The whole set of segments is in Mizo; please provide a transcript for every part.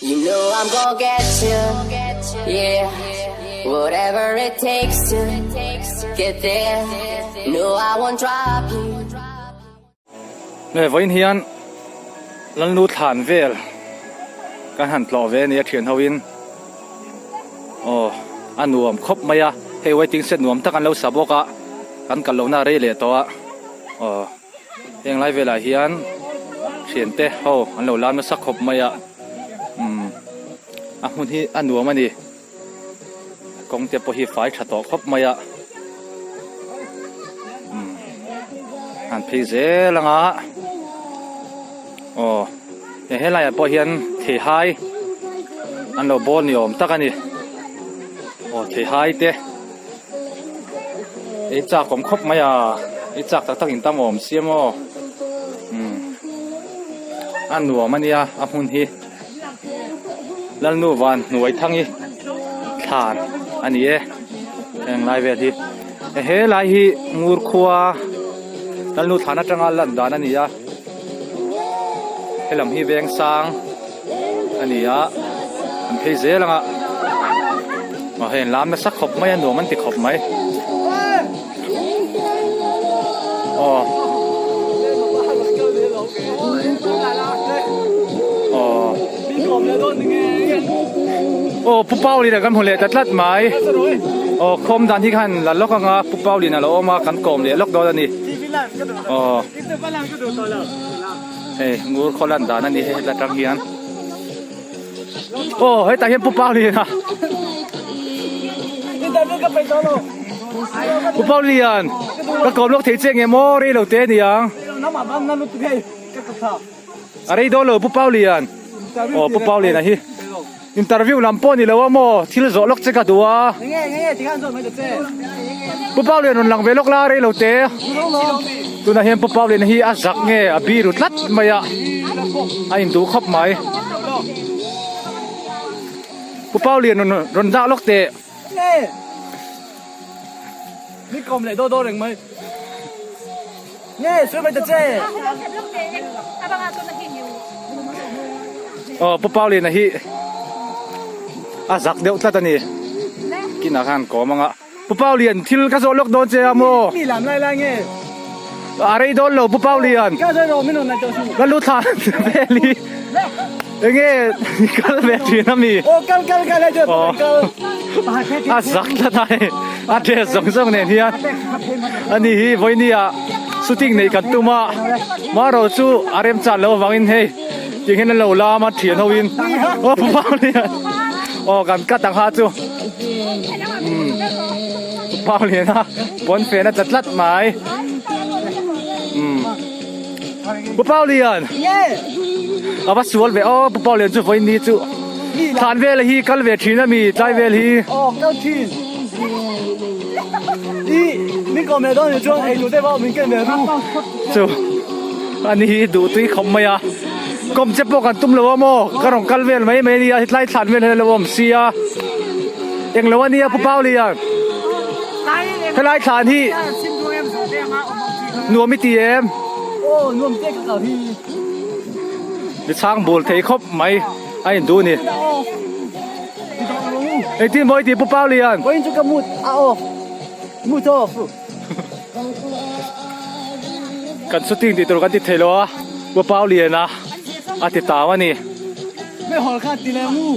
You know I'm gonna get you, yeah. Whatever it takes to get there. No, I won't drop you. Hei vawiin hian Lalnu thlan vel kan han tlawh ve a nia thian ho in aw a nuam khawp mai a hei waiting shed nuam tak an lo sa bawk a kan kal lohna a rei leh tawh a aw heng lai velah hian thiante ho an lo lam nasa khawp mai a umm a hmun hi a nuam a ni. Kawng te pawh hi fai tha tawh khawp mai a umm han phei zel ang a aw he helai ah pawh hian theihai an lo bawl ni awm tak a ni aw theihai te ei chak awm khawp mai a ei chak tak tak in tam awm sia maw umm a nuam a nia a hmun hi. Lalnu van hnuai thangi thlan a ni e heng lai vel hi he lai hi ngur khua Lalnu thlan atanga lan dan a ni a helam hi veng sang a ni a an phei zel ang a aw hei an lam nasa khawp mai a nuam an ti khawp mai. Aw. Aw. Aw Pu Paulina kan hmu leh ta tlat mai. Aw khawm dan hi khan la lawk anga Pu Paulina lo awm a kan kawm leh lawk dawn a ni. Aw. Hei ngur khaw lan dan a ni hei heta tang hian. Aw hetah hian Pu Pauliana Pu Paulian ka kawm lawk thei che nge maw rei lo te a ni ang a rei dawn lo Pu Paulian aw Pu Pauliana hi interview lam pawh ni lo a maw thil zawh lawk che ka duh a Pu Paulian rawn lang ve lawk la rei lo te tunah hian Pu Pauliana hi a zak nge a biru tlat mai a a induh khawp mai Pu Paulian rawn rawn dah lawk teh. Ni kawm leh daw daw reng mai. Nge sawi mai ta che. Aw Pu Pauliana hi a zak deuh tlat a ni. Kinah khan kawm anga. Pu Paulian thil ka zawh lawk dawn che a maw? Mi lam lai lai nge? A rei dawn lo Pu Paulian. Ka zai rawh min rawn ngaihtuah suh. Ka lu thla vel hi enge kal ve thin a mi? Aw kal kal kal hei chuan kal. A zak tlat a hei a dress zawng zawng nen hian ani hi vawinia shooting neih kan tum a marawh chu a remchan loh avangin hei tiang hian an lo lam a thian ho in aw Pu Paulian aw kan cut ang ha chu. Umm pau lian a pawn fen a tla tlat mai umm pu pau lian a va sual ve aw pu pau lian chu vawiin ni chu thlan vel hi kal ve thin a mi tlai vel hi aw kal thin i min kawm leh dawn ni chuan ei tur te pawh min ken ve ru chu ani hi duh tui khawp mai a kawm che pawh kan tum lo a maw ka rawn kal vel mai mai a nia tlai thlan vel hian a lo awm sia englo a nia pu Paulian helai thlan hi nuam i ti em mi chhang bul thei khawp mai a in duh a ni engtin maw i ti pu Paulian. Kan shooting tih tur kan ti thei lo a, Pu Pauliana a ti tau a ni. Meihawl kha ti leh ngu.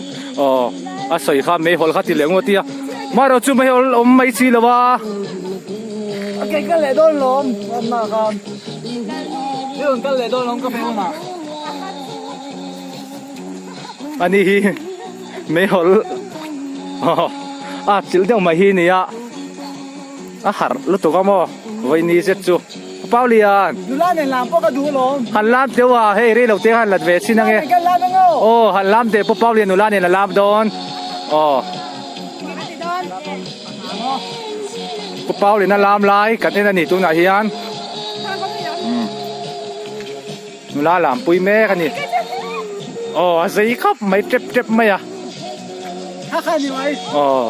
Aw, a sawi kha meihawl kha ti leh ngu a ti a. Marawh chu meihawl awm mai si lo a. A ke kal leh dawn lawm, awmna khan. I rawn kal leh dawn lawm ka phei hunah. Ani hi meihawl a chilh deuh mai hi a ni a. A harh lutuk a maw vawiini zet chu Pu Paulian. Nula nen lam pawh ka duh alawm. Han lam teuh a hei rei lo te han lat ve chin ange. Nula nen kan lam ang aw. Aw han lam teh Pu Paulian nula nen a lam dawn aw. Pu Paulian a lam lai kan en a ni tunah hian. Nula lam pui mek a ni. Aw a zei khawp mai tep tep mai a. Kha kha ni mai. Aw.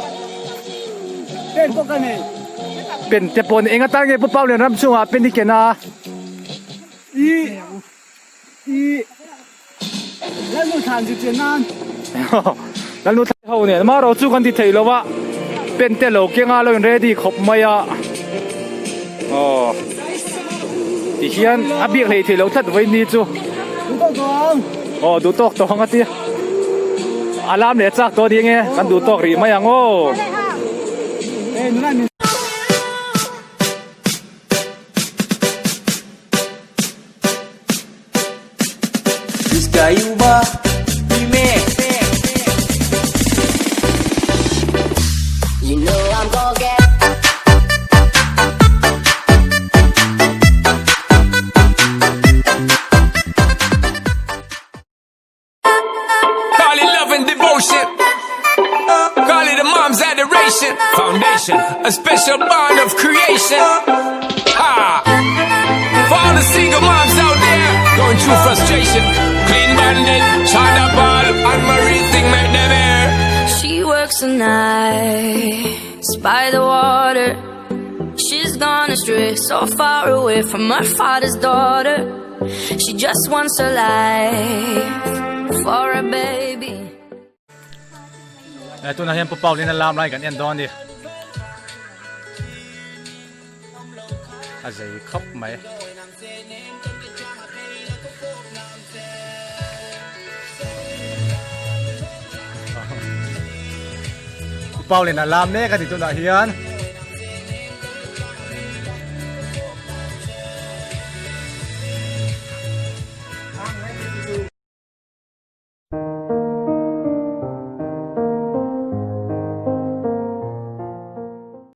Pen pawh ka nei. Pen te pawh ni eng atan nge Pu Paulian ram chungah pen i ken a. I i Lalnu thlan zir chian nan. Lalnu thlai ho nen marawh chu kan ti thei lo a pen te lo keng a lo in ready khawp mai a aw ti hian a biak hlei thei lo tlat vawiin ni chu aw duh tawk tawh ang a tia a lam leh chak tawh a ni enge kan duh tawk rih mai ang aw. You know I'm gonna get Call it love and devotion. Call it a mom's adoration. Foundation, a special bond of creation. Ha! For all the single moms out there going through frustration. Clean bandit, China Ball, and Marie thing make them air. She works the nights by the water. She's gone astray, so far away from her father's daughter. She just wants her life for a baby. Eh, tunah hian Pu Paulin a lam lai kan en dawn a ni. A zei khawp mai. Pu Paulin a lam mek a ni tunah hian.